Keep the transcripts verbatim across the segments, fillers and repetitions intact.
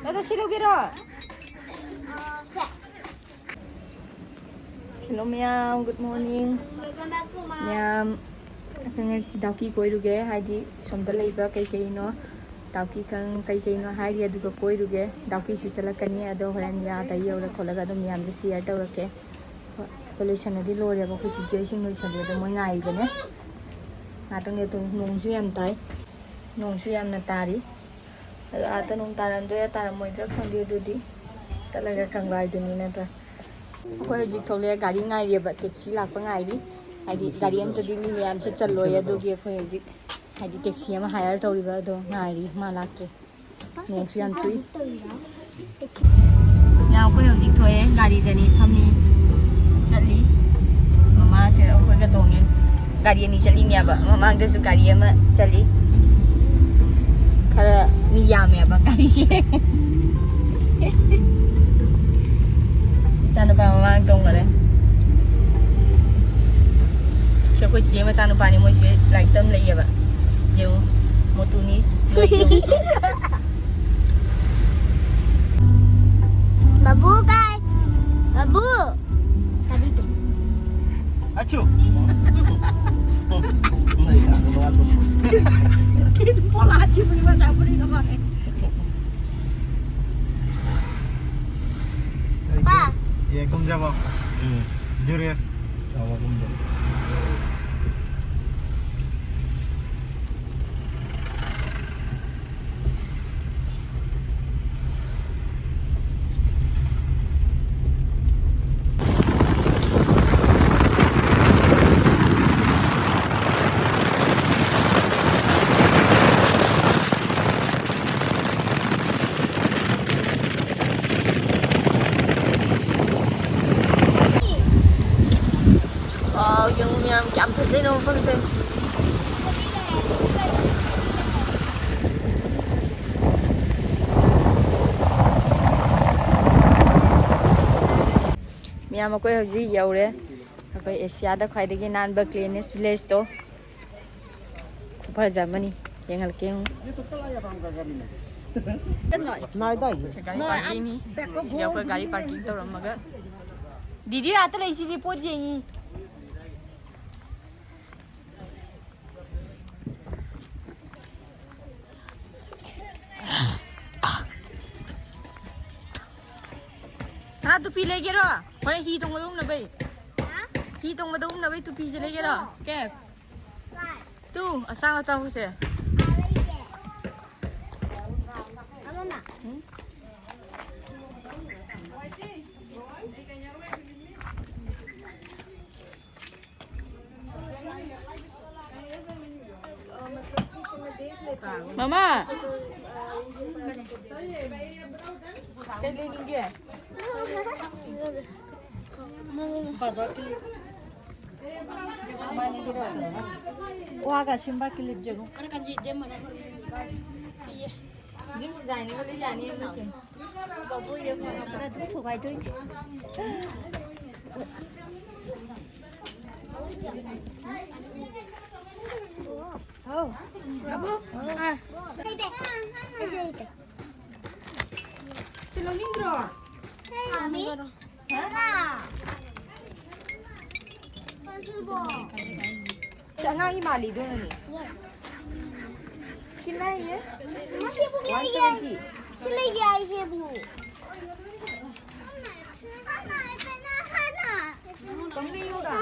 ꯁꯤ ꯂꯧꯒꯦꯔꯣ? Hello ꯃꯌꯥꯝ, good morning. ꯃꯌꯥꯝ, ꯑꯩꯈꯣꯏ ꯉꯁꯤ ꯗꯥꯎꯀꯤ ꯀꯣꯏꯔꯨꯒꯦ, ꯍꯥꯏꯗꯤ ꯁꯣꯝꯗ ꯂꯩꯕ ꯀꯩꯀꯩꯅꯣ, ꯗꯥꯎꯀꯤ ꯀꯥꯡ ꯀꯩꯀꯩꯅꯣ ꯍꯥꯏꯔꯤ, ꯑꯗꯨꯒ ꯀꯣꯏꯔꯨꯒꯦ꯫ ꯗꯥꯎꯀꯤꯁꯨ ꯆꯠꯂꯛꯀꯅꯤ, ꯑꯗꯣ ꯍꯣꯔꯦꯟ ꯑꯥꯗ ꯌꯧꯔ ꯈꯣꯠꯂꯒ ꯑꯗꯨꯝ ꯃꯌꯥꯝꯁꯦ share ꯇꯧꯔꯛꯀꯦ꯫ ꯍꯣꯏ, ꯑꯩꯈꯣꯏ ꯂꯣꯏꯁꯟꯅꯗꯤ ꯂꯣꯏꯔꯦꯕ, ꯑꯩꯈꯣꯏ ꯆꯤꯆꯦꯁꯤꯡ ꯂꯣꯏꯁꯜꯂꯤ, ꯑꯗꯣ ꯃꯣꯏ ꯉꯥꯏꯔꯤꯕꯅꯦ꯫ ꯉꯥꯛꯇꯪ ꯂꯦꯞꯇꯣꯏꯅꯤ, ꯅꯣꯡꯁꯨ ꯌꯥꯝ ꯇꯥꯏ, ꯅꯣꯡꯁꯨ ꯌꯥꯝꯅ ꯇꯥꯔꯤ꯫ ꯑꯗꯣ ꯑꯥꯗ ꯅꯣꯡ ꯇꯥꯔꯝꯗꯣꯏꯔꯥ ꯇꯥꯔꯝꯃꯣꯏꯗ꯭ꯔꯥ ꯈꯪꯗꯦ, ꯑꯗꯨꯗꯤ ꯆꯠꯂꯒ ꯈꯪꯕ ꯍꯥꯏꯗꯨꯅꯤ ꯅꯠꯇ꯭ꯔꯥ꯫ ꯑꯩꯈꯣꯏ ꯍꯧꯖꯤꯛ ꯊꯣꯛꯂꯛꯑꯦ, ꯒꯥꯔꯤ ꯉꯥꯏꯔꯤꯑꯕ, taxi ꯂꯥꯛꯄ ꯉꯥꯏꯔꯤ꯫ ꯍꯥꯏꯗꯤ ꯒꯥꯔꯤ ꯑꯝꯇꯗꯤ ꯃꯤ ꯃꯌꯥꯝꯁꯦ ꯆꯜꯂꯣꯏ, ꯑꯗꯨꯒꯤ ꯑꯩꯈꯣꯏ ꯍꯧꯖꯤꯛ ꯍꯥꯏꯗꯤ taxi ꯑꯃ hire ꯇꯧꯔꯤꯕ, ꯑꯗꯣ ꯉꯥꯏꯔꯤ, ꯃꯥ ꯂꯥꯛꯇ꯭ꯔꯤ꯫ ꯅꯣꯡꯁꯨ ꯌꯥꯝ ꯆꯨꯏ꯫ ꯌꯥ, ꯑꯩꯈꯣꯏ ꯍꯧꯖꯤꯛ ꯊꯣꯛꯑꯦ, ꯒꯥꯔꯤꯗꯅꯤ ꯐꯝꯃꯤ, ꯆꯠꯂꯤ꯫ ꯃꯃꯥꯁꯦ ꯑꯩꯈꯣꯏꯒ ꯇꯣꯡꯉꯦ꯫ ꯒꯥꯔꯤ ꯑꯅꯤ ꯆꯠꯂꯤꯅꯦꯕ, ꯃꯃꯥꯡꯗꯁꯨ ꯒꯥꯔꯤ ꯑꯃ ꯆꯠꯂꯤ꯫ ꯈꯔ ꯃꯤ ꯌꯥꯝꯃꯦꯕ ꯒꯥꯔꯤꯁꯦ꯫ ꯏꯆꯥꯅꯨꯄꯥ ꯃꯃꯥꯡ ꯇꯣꯡꯈꯔꯦ꯫ ꯁꯤ ꯑꯩꯈꯣꯏ ꯆꯤꯆꯦ ꯃꯆꯥꯅꯨꯄꯥꯅꯤ, ꯃꯣꯏꯁꯦ ꯂꯥꯏꯔꯤꯛ ꯇꯝ ꯂꯩꯌꯦꯕ꯫ ꯌꯦꯡꯉꯨ, ꯃꯣꯇꯨꯅꯤ꯫ ꯕꯥꯕꯨ ꯀꯥꯏ? ꯕꯥꯕꯨ! ꯀꯔꯤꯗ? ꯑꯆꯨ! ꯄꯣꯂꯥ ꯑꯆꯨ ꯃꯆꯥ ꯐꯨꯔꯤꯠ ꯑꯃ꯫ ꯄꯥ꯫ ꯌꯦ, ꯀꯨꯝꯖꯕ꯫ ꯎꯝ꯫ ꯖꯨꯔꯦ꯫ ꯑꯣ, ꯀꯨꯝꯖꯕ꯫ ꯋꯥꯎ, ꯌꯦꯡꯉꯨ ꯃꯌꯥꯝ, ꯀꯌꯥꯝ ꯐꯖꯩꯅꯣ ꯃꯐꯝꯁꯦ꯫ ꯃꯌꯥꯝ, ꯑꯩꯈꯣꯏ ꯍꯧꯖꯤꯛ ꯌꯧꯔꯦ꯫ ꯑꯩꯈꯣꯏ ꯑꯦꯁꯤꯌꯥꯗ ꯈ꯭ꯋꯥꯏꯗꯒꯤ ꯅꯥꯟꯕ cleanest village ꯇꯣ꯫ ꯈꯨꯐꯖ ꯑꯃꯅꯤ꯫ ꯌꯦꯡꯍꯜꯂꯛꯀꯦ ꯌꯦꯡꯉꯨ꯫ ꯅꯥꯏꯗꯥꯏꯅꯦ꯫ ꯒꯥꯔꯤ ꯄꯥꯔꯀꯤꯡꯅꯤ꯫ ꯁꯤꯗ ꯑꯩꯈꯣꯏ ꯒꯥꯔꯤ ꯄꯥꯔꯀꯤꯡ ꯇꯧꯔꯝꯃꯒ꯫ ꯗꯤꯗꯤ ꯑꯥꯗ ꯂꯩꯁꯤꯗꯤ ꯄꯣꯠ ꯌꯦꯡꯉꯤ꯫ ꯍꯥ, ꯇꯨꯄꯤ ꯂꯩꯒꯦꯔꯣ? ꯍꯣꯔꯦꯟ ꯍꯤ ꯇꯣꯡꯕꯗ ꯎꯞꯅꯕꯩ꯫ ꯍꯤ ꯇꯣꯡꯕꯗ ꯎꯞꯅꯕꯩ ꯇꯨꯄꯤꯁꯦ ꯂꯩꯒꯦꯔꯣ? ꯀꯦ? ꯇꯨ, ꯑꯁꯥꯡ ꯑꯆꯧꯕꯁꯦ꯫ ꯎꯝ? ꯃꯃꯥ! ꯀꯩ ꯂꯩꯅꯤꯡꯒꯦ? ꯋꯥꯒ ꯁꯤꯝꯕ ꯀꯤꯂꯤꯞ ꯖꯦꯒꯣ꯫ ꯑꯗꯨꯝ ꯁꯤꯖꯥꯏꯅꯤ ꯃꯗꯨ ꯌꯥꯅꯤ ꯑꯃꯁꯦ꯫ ꯕꯥꯕꯨ ꯌꯦꯡꯉꯣ, ꯑꯗꯨꯝ ꯊꯨꯒꯥꯏꯗꯣꯏꯅꯤ꯫ ꯍꯥꯎ꯫ ꯕꯥꯕꯨ꯫ ꯑꯥ꯫ ꯁꯤ ꯂꯧꯅꯤꯡꯗ꯭ꯔꯣ? ꯁꯤ ꯑꯉꯥꯡꯒꯤ ꯃꯥꯜꯂꯤꯗꯨꯅꯅꯦ꯫ ꯀꯤꯟꯅꯩꯌꯦ꯫ ꯃꯁꯤꯕꯨ ꯂꯩꯌꯦ꯫ ꯁꯤ ꯂꯩꯌꯦ ꯍꯥꯏꯁꯤꯕꯨ꯫ ꯀꯝꯂꯤꯌꯨꯗ꯫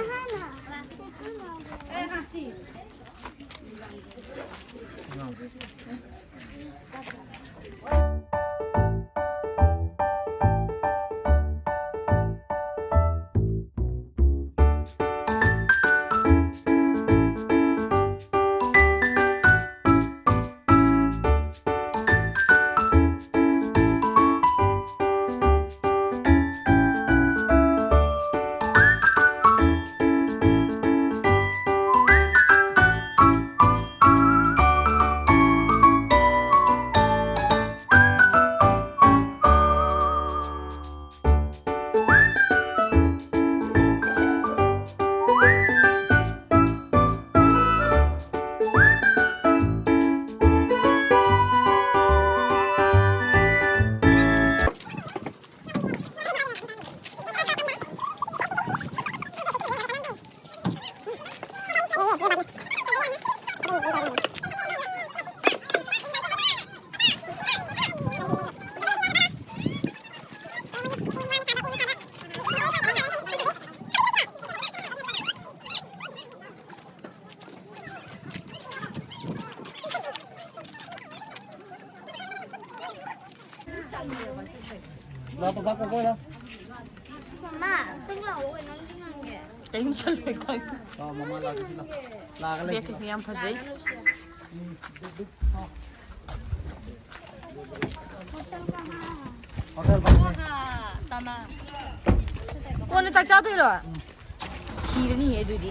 ꯂꯥꯛꯑꯣ, ꯄꯄꯥ ꯀꯧꯕ ꯂꯥꯛꯑꯣ꯫ ꯃꯃꯥ, ꯑꯝꯇꯪ ꯂꯥꯛꯑꯣ ꯀꯩꯅꯣ, ꯑꯝꯇ ꯉꯥꯡꯒꯦ꯫ ꯀꯩꯝ ꯆꯠꯂꯣꯏ ꯈꯪꯗꯦ꯫ ꯂꯥꯛꯑꯣ, ꯃꯃꯥ ꯂꯥꯛꯑꯣ, ꯂꯥꯛꯑꯣ, ꯂꯥꯛꯑꯣ꯫ ꯕꯦꯛꯀꯤꯁꯨ ꯌꯥꯝ ꯐꯖꯩ꯫ ꯎꯝ, ꯗꯨꯛ, ꯗꯨꯛ, ꯂꯥꯛꯑꯣ꯫ ꯍꯣꯇꯦꯜ ꯐꯝꯃꯦ꯫ ꯀꯣꯟꯅ ꯆꯥꯛ ꯆꯥꯗꯣꯏꯔꯣ? ꯎꯝ꯫ ꯁꯤꯔꯅꯤꯍꯦ ꯑꯗꯨꯗꯤ꯫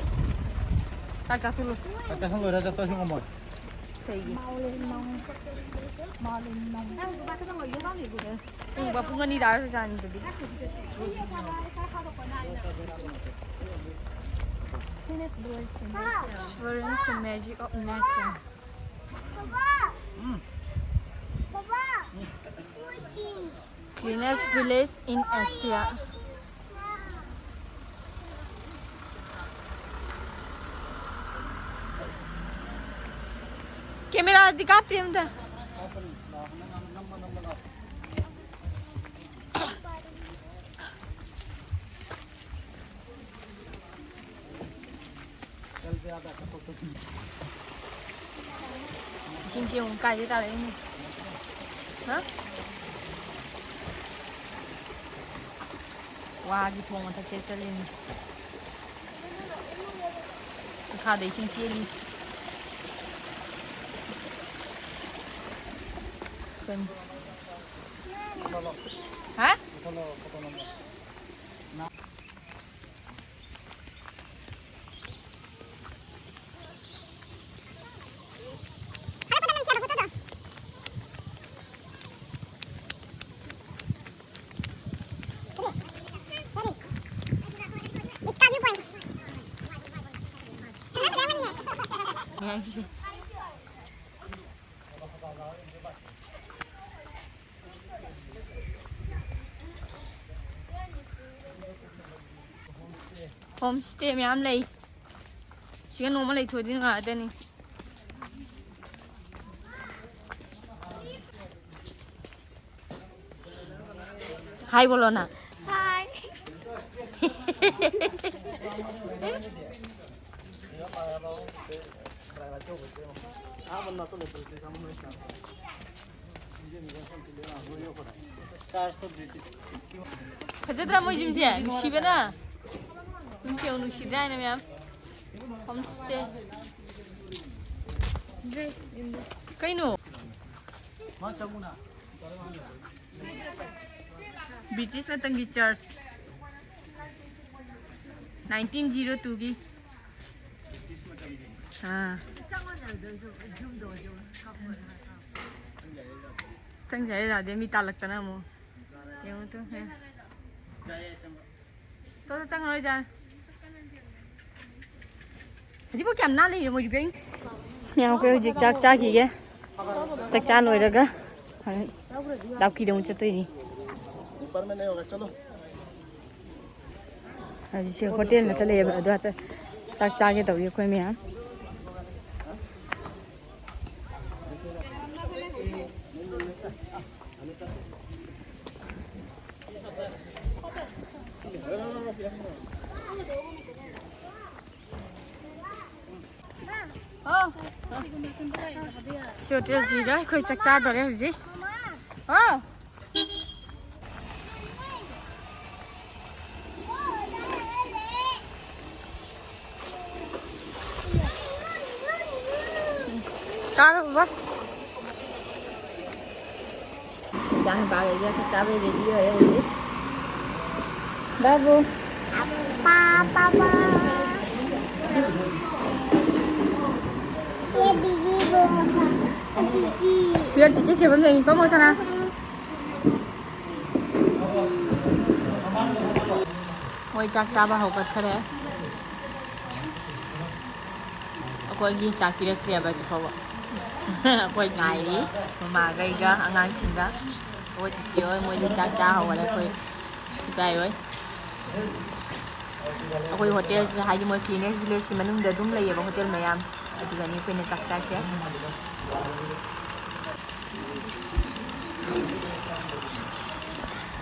ꯆꯥꯛ ꯆꯥꯁꯤꯜꯂꯨ꯫ ꯆꯥꯛ ꯆꯥꯁꯤꯜꯂꯣꯏꯔ ꯆꯠꯄꯁꯨ ꯉꯝꯃꯣꯏ꯫ ꯀꯩꯒꯤ? ꯄꯨꯡ, ꯄꯨꯡ ꯑꯅꯤ ꯇꯥꯔꯁꯨ ꯆꯥꯅꯤꯡꯗ꯭ꯔꯗꯤ꯫ Florence, the magic of nature. Um. Cleanest village in Asia. ꯀꯦꯃꯦꯔꯥꯗꯤ ꯀꯥꯞꯇꯦ ꯑꯝꯇ꯫ ꯏꯁꯤꯡꯁꯦ ꯑꯃꯨꯛ ꯀꯥꯏꯗꯩ ꯇꯥꯔꯛꯏꯅꯣ? ꯍꯥ? ꯋꯥꯒꯤ ꯊꯣꯡ ꯃꯊꯛꯁꯦ ꯆꯠꯂꯤꯅꯤ꯫ ꯃꯈꯥꯗ ꯏꯁꯤꯡ ꯆꯦꯜꯂꯤ꯫ ꯁꯟ-, ꯍꯥ? Homestay ꯃꯌꯥꯝ ꯂꯩ꯫ ꯁꯤꯒ ꯅꯣꯡꯃ ꯂꯩꯊꯣꯛꯑꯗꯤ ꯅꯨꯡꯉꯥꯏꯗꯣꯏꯅꯤ꯫ Hi ꯕꯣꯂꯣꯅ꯫ Hi꯫ ꯐꯖꯗ꯭ꯔꯥ ꯃꯣꯏ ꯌꯨꯝꯁꯦ? ꯅꯨꯡꯁꯤꯕꯅ꯫ ꯌꯨꯝꯁꯦ ꯌꯥꯝ ꯅꯨꯡꯁꯤꯗ꯭ꯔꯥ ꯍꯥꯏꯅ ꯃꯌꯥꯝ? Home stay. ꯀꯩꯅꯣ? ꯕ꯭ꯔꯤꯇꯤꯁ ꯃꯇꯝꯒꯤ ꯆꯔꯆ꯫ ꯅꯥꯏꯟꯇꯤꯟ ꯖꯤꯔꯣ ꯇꯨꯒꯤ꯫ ꯑꯥ꯫ ꯆꯪꯁꯦ ꯍꯥꯏꯔ ꯌꯥꯗꯦ, ꯃꯤ ꯇꯥꯜꯂꯛꯇꯅ ꯑꯃꯨꯛ꯫ ꯌꯦꯡꯉꯨ ꯇꯨ, ꯍꯦ꯫ ꯇꯣ, ꯇꯣ, ꯆꯪꯉꯔꯣꯏꯗ꯫ ꯍꯧꯖꯤꯛꯄꯨ ꯀꯌꯥꯝ ꯅꯥꯜꯂꯤꯅꯣ ꯃꯣꯏꯒꯤ ꯕꯦꯡ? ꯃꯌꯥꯝ ꯑꯩꯈꯣꯏ ꯍꯧꯖꯤꯛ ꯆꯥꯛ ꯆꯥꯈꯤꯒꯦ꯫ ꯆꯥꯛ ꯆꯥ ꯂꯣꯏꯔꯒ ꯗꯥꯎꯀꯤꯗ ꯑꯃꯨꯛ ꯆꯠꯇꯣꯏꯅꯤ꯫ ꯍꯧꯖꯤꯛꯁꯦ ꯍꯣꯇꯦꯜ ꯅꯠꯇ ꯂꯩꯌꯦꯕ, ꯑꯗꯣ ꯆꯥꯛ ꯆꯥꯒꯦ ꯇꯧꯔꯤ ꯑꯩꯈꯣꯏ ꯃꯌꯥꯝ꯫ ꯁꯤ ꯍꯣꯇꯦꯜꯁꯤꯗ ꯑꯩꯈꯣꯏ ꯆꯥꯛ ꯆꯥꯗꯣꯔꯦ ꯍꯧꯖꯤꯛ꯫ ꯍꯥꯎ꯫ ꯆꯥꯔꯕꯣ? ꯏꯆꯥ ꯅꯨꯄꯥꯈꯩꯒ ꯆꯥꯛ ꯆꯥꯕꯩ ꯔꯦꯗꯤ ꯑꯣꯏꯔꯦ ꯍꯧꯖꯤꯛ꯫ ꯕꯥꯕꯨ꯫ ꯄꯥ, ꯄꯥ, ꯄꯥ꯫ ꯁꯤꯗ ꯆꯤꯆꯦ ꯁꯦꯕꯝ ꯂꯩ꯫ ꯄꯥꯝꯃꯣ ꯁꯅꯥ꯫ ꯃꯣꯏ ꯆꯥꯛ ꯆꯥꯕ ꯍꯧꯒꯠꯈꯔꯦ꯫ ꯑꯩꯈꯣꯏꯒꯤ ꯆꯥꯛ ꯄꯤꯔꯛꯇ꯭ꯔꯦꯕ ꯍꯧꯖꯤꯛ ꯐꯥꯎꯕ꯫ ꯑꯩꯈꯣꯏ ꯉꯥꯏꯔꯤ꯫ ꯃꯃꯥꯈꯩꯒ ꯑꯉꯥꯡꯁꯤꯡꯒ꯫ ꯑꯩꯈꯣꯏ ꯆꯤꯆꯦ ꯍꯣꯏ ꯃꯣꯏꯗꯤ ꯆꯥꯛ ꯆꯥ ꯍꯧꯒꯠꯂꯦ꯫ ꯑꯩꯈꯣꯏ ꯏꯕꯥꯏ ꯍꯣꯏ꯫ ꯑꯩꯈꯣꯏ ꯍꯣꯇꯦꯜꯁꯦ ꯍꯥꯏꯗꯤ ꯃꯣꯏ ꯀ꯭ꯂꯤꯅꯔꯁ ꯚꯤꯂꯦꯖꯀꯤ ꯃꯅꯨꯡꯗ ꯑꯗꯨꯝ ꯂꯩꯌꯦꯕ ꯍꯣꯇꯦꯜ ꯃꯌꯥꯝ꯫ ꯑꯗꯨꯗꯅꯤ ꯑꯩꯈꯣꯏꯅ ꯆꯥꯛ ꯆꯥꯏꯁꯦ꯫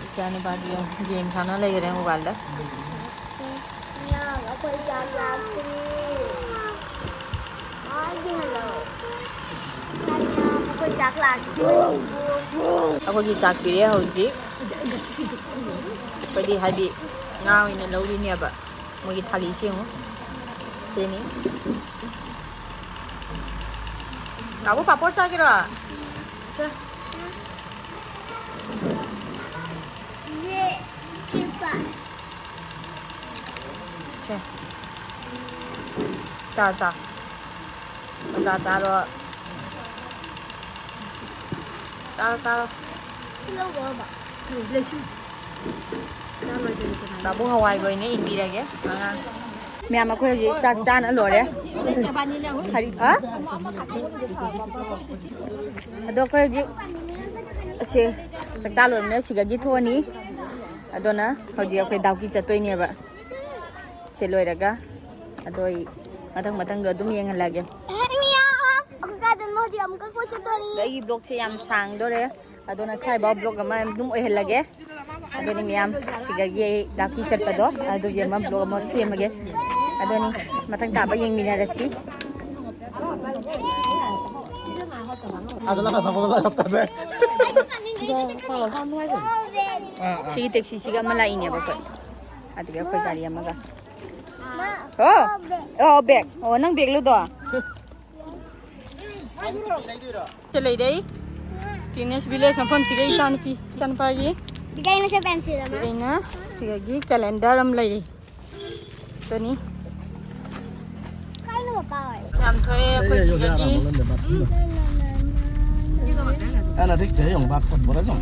ꯏꯆꯥꯅꯨꯄꯥꯗꯤ ꯌꯦꯡꯉꯨ, ꯒꯦꯝ ꯁꯥꯟꯅ ꯂꯩꯈꯔꯦ ꯃꯣꯕꯥꯏꯜꯗ꯫ ꯏꯃꯥ, ꯑꯩꯈꯣꯏ ꯆꯥꯛ ꯂꯥꯝꯗ꯭ꯔꯤ꯫ ꯃꯥꯒꯤ ꯍꯜꯂꯛꯑꯣ꯫ ꯑꯩꯈꯣꯏꯒꯤ ꯆꯥꯛ ꯄꯤꯔꯦ ꯍꯧꯖꯤꯛ꯫ ꯑꯩꯈꯣꯏꯗꯤ ꯍꯥꯏꯗꯤ ꯉꯥ ꯑꯣꯏꯅ ꯂꯧꯔꯤꯅꯦꯕ꯫ ꯃꯣꯏꯒꯤ ꯊꯥꯂꯤꯁꯤ ꯌꯦꯡꯉꯨ꯫ ꯁꯤꯅꯤ꯫ ꯀꯥꯕꯨ ꯄꯥꯄꯣꯔ ꯆꯥꯒꯦꯔꯣ? ꯁꯦ꯫ ꯁꯦ꯫ ꯆꯥ, ꯆꯥ꯫ ꯃꯆꯥ ꯆꯥꯔꯣ꯫ ꯆꯥꯔꯣ, ꯆꯥꯔꯣ꯫ ꯁꯤ ꯂꯧꯔꯣꯕ꯫ ꯂꯩꯁꯨ꯫ ꯕꯥꯕꯨ ꯍꯋꯥꯏꯒ ꯑꯣꯏꯅ ꯏꯟꯕꯤꯔꯒꯦ ꯑꯉꯥꯡ꯫ ꯃꯌꯥꯝ ꯑꯩꯈꯣꯏ ꯍꯧꯖꯤꯛ ꯆꯥꯛ ꯆꯥꯅ ꯂꯣꯏꯔꯦ꯫ ꯍꯥꯏꯗꯤ-, ꯑ? ꯑꯗꯣ ꯑꯩꯈꯣꯏ ꯍꯧꯖꯤꯛ ꯑꯁꯦ ꯆꯥꯛ ꯆꯥ ꯂꯣꯏꯔꯕꯅꯤꯅ ꯁꯤꯗꯒꯤ ꯊꯣꯛꯑꯅꯤ꯫ ꯑꯗꯨꯅ ꯍꯧꯖꯤꯛ ꯑꯩꯈꯣꯏ ꯗꯥꯎꯀꯤ ꯆꯠꯇꯣꯏꯅꯦꯕ꯫ ꯁꯤ ꯂꯣꯏꯔꯒ ꯑꯗꯣ ꯑꯩ ꯃꯊꯪ ꯃꯊꯪꯗꯣ ꯑꯗꯨꯝ ꯌꯦꯡꯍꯜꯂꯒꯦ꯫ ꯑꯩꯈꯣꯏ ꯀꯥꯏꯗꯅꯣ ꯍꯧꯖꯤꯛ ꯑꯃꯨꯛꯀ ꯀꯣꯏ ꯆꯠꯇꯣꯔꯤ꯫ ꯑꯩꯒꯤ ꯕ꯭ꯂꯣꯛꯁꯦ ꯌꯥꯝ ꯁꯥꯡꯗꯣꯔꯦ, ꯑꯗꯨꯅ ꯁ꯭ꯋꯥꯏꯐꯥꯎ ꯕ꯭ꯂꯣꯛ ꯑꯃ ꯑꯗꯨꯝ ꯑꯣꯏꯍꯜꯂꯒꯦ꯫ ꯑꯗꯨꯅꯤ ꯃꯌꯥꯝ, ꯁꯤꯗꯒꯤ ꯑꯩ ꯗꯥꯎꯀꯤ ꯆꯠꯄꯗꯣ ꯑꯗꯨꯒꯤ ꯑꯃ ꯕ꯭ꯂꯣꯛ ꯑꯃ ꯁꯦꯝꯃꯒꯦ꯫ ꯑꯗꯨꯅꯤ ꯃꯊꯪ ꯇꯥꯕ ꯌꯦꯡꯃꯤꯟꯅꯔꯁꯤ꯫ ꯑꯗꯨꯅ ꯐꯖꯕ ꯂꯥꯛꯇꯗꯦ꯫ ꯁꯤꯒꯤ ꯇꯦꯛꯁꯤꯁꯤꯒ ꯑꯃ ꯂꯥꯛꯏꯅꯦꯕ ꯑꯩꯈꯣꯏ꯫ ꯑꯗꯨꯒꯤ ꯑꯩꯈꯣꯏ ꯒꯥꯔꯤ ꯑꯃꯒ꯫ ꯃꯥ, ꯑꯣ! ꯑꯣ, ꯕꯦꯒ꯫ ꯑꯣ, ꯕꯦꯒ꯫ ꯑꯣ, ꯅꯪ ꯕꯦꯒ ꯂꯨꯗꯣ? ꯁꯤ ꯂꯩꯔꯦ꯫ ꯇꯤꯅꯦꯁ ꯚꯤꯂꯦꯖ ꯃꯐꯝꯁꯤꯒ ꯏꯆꯥꯅꯨꯄꯤ, ꯏꯆꯥꯅꯨꯄꯥꯒꯤ꯫ ꯕꯤꯖꯩꯅꯁꯨ ꯄꯦꯟꯁꯤꯜ ꯑꯃ꯫ ꯑꯩꯅ ꯁꯤꯗꯒꯤ ꯀꯦꯂꯦꯟꯗꯔ ꯑꯃ ꯂꯩꯔꯦ꯫ ꯑꯗꯨꯅꯤ꯫ ꯀꯥꯏꯅ ꯃꯄꯥ ꯑꯣꯏ? ꯌꯥꯝ ꯊꯣꯛꯑꯦ ꯑꯩꯈꯣꯏ ꯁꯤꯗꯒꯤ꯫ ꯑꯩꯅ ꯔꯤꯛꯁꯦ ꯌꯦꯡꯉꯨ, ꯚꯥꯞ ꯇꯞꯄꯣꯔꯥ ꯁꯨꯝ꯫